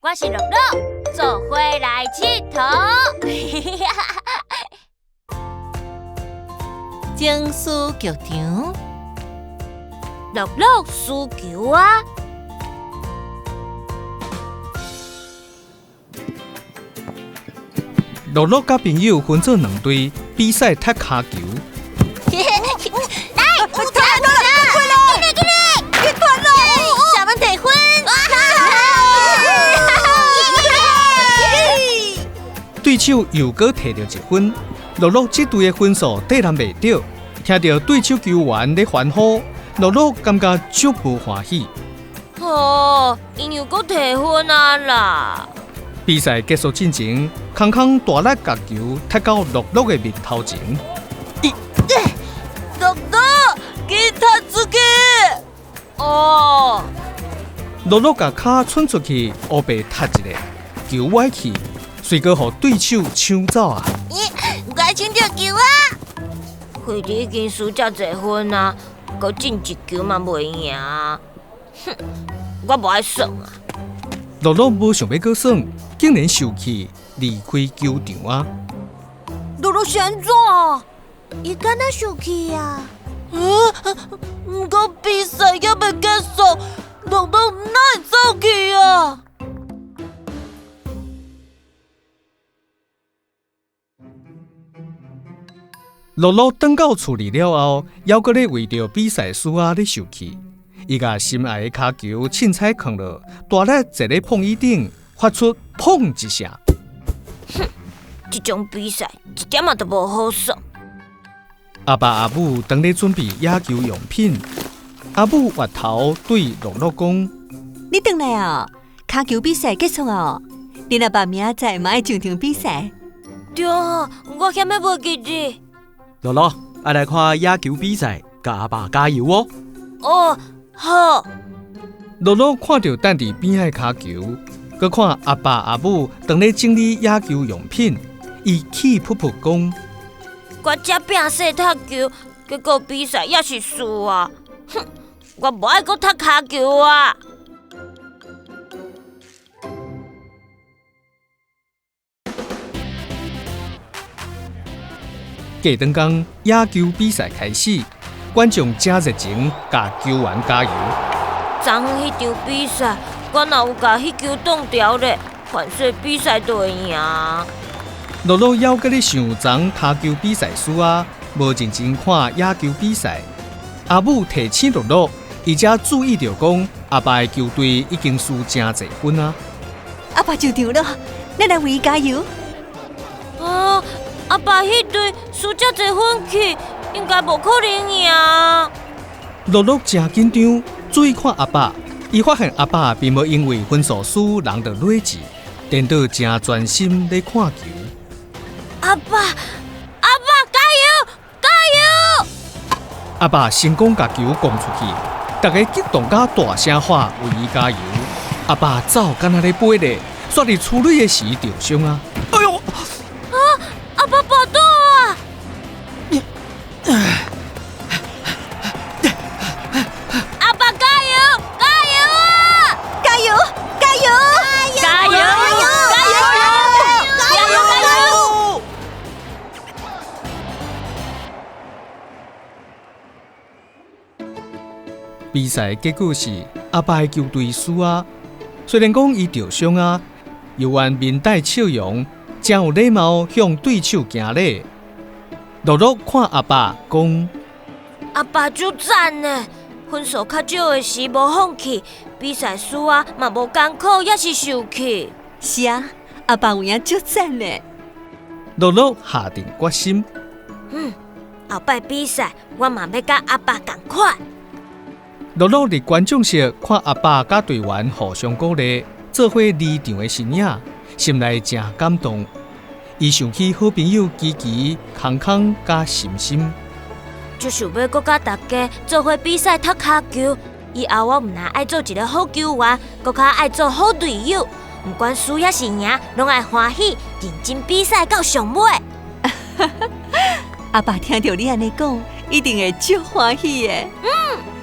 我是樂樂，做伙來𨑨迌。情緒劇場，樂樂輸球啊！樂樂佮朋友分做兩隊比賽踢跤球。來，有踢到啦！緊來緊來，去斷咯！啥物得分？對手又閣提著一分，樂樂這隊的分數綴人袂著。聽著對手球員咧歡呼，樂樂感覺足無歡喜。哦，𪜶又閣提分啊啦！比賽結束進前，康康大力共球踢到樂樂的面頭前。樂樂，緊踢出去！哦，樂樂共跤伸出去，烏白踢一下，球歪去，隨閣予對手搶走啊！咦，我搶著球啊！費治已經輸遮濟分啊，閣進一球嘛袂贏啊！哼，我無愛耍啊！樂樂無想欲閣耍，竟然受氣離開球場啊！樂樂是按怎？伊敢若受氣啊？毋過比賽猶未結束，樂樂哪會走去啊？樂樂轉到厝裡了後，猶閣咧為著比賽輸啊咧受氣。伊共心愛的跤球凊彩囥落，大力坐咧碰椅頂，發出砰一聲。哼，這種比賽一點仔都無好耍。阿爸阿母當咧準備野球用品，阿母越頭對樂樂講：你轉來哦，跤球比賽結束哦，恁阿爸明仔載嘛愛上場比賽。對啊，我險欲袂記得。樂樂，愛來看野球比賽，共阿爸加油哦！哦，好。樂樂看著等佇邊仔的跤球，閣看阿爸阿母當咧整理野球用品，伊氣噗噗講：我遮拼勢踢球，結果比賽猶是輸啊！哼，我無愛閣踢跤球啊！過轉工，野球比賽開始，觀眾誠熱情，共球員加油。昨昏彼場比賽，我若有共彼球擋牢咧，反勢比賽就會贏。樂樂猶閣咧想昨昏跤球比賽輸啊，無認真看野球比賽。阿母提醒樂樂，伊才注意著講，阿爸的球隊已經輸誠濟分啊。阿爸上場了，咱來為伊加油。啊！阿爸彼隊輸遮濟分去，應該無可能贏。樂樂誠緊張，注意看阿爸，伊發現阿爸並無因為分數輸人就劣志，顛倒誠專心咧看球。阿爸，阿爸加油，加油！阿爸成功共球攻出去，大家激動甲大聲喊為伊加油。阿爸走敢若咧飛咧，煞佇出壘的時著傷啊！哎喲！啊！阿爸跋倒啊！阿爸加油！加油啊！加油！加油！加油！加油！加油！加油！比賽結果是阿爸的球隊輸啊！雖然講伊著傷啊，猶原面帶笑容，誠有禮貌向對手行禮。樂樂看阿爸講：阿爸足讚的，分數較少的時無放棄，比賽輸啊嘛無艱苦，猶是受氣。是啊，阿爸有影足讚的。樂樂下定決心。嗯，後擺比賽我嘛欲佮阿爸仝款。樂樂佇觀眾席看阿爸佮隊員互相鼓勵，做伙離場的身影，心內誠感動。伊想起好朋友琪琪、康康佮心心，足想欲閣佮大家做伙比賽踢跤球。以後我毋但愛做一个好球員，閣較愛做好隊友。毋管輸抑是贏，攏愛歡喜，認真比賽到上尾。阿爸聽著你按呢講，一定會足歡喜的。嗯。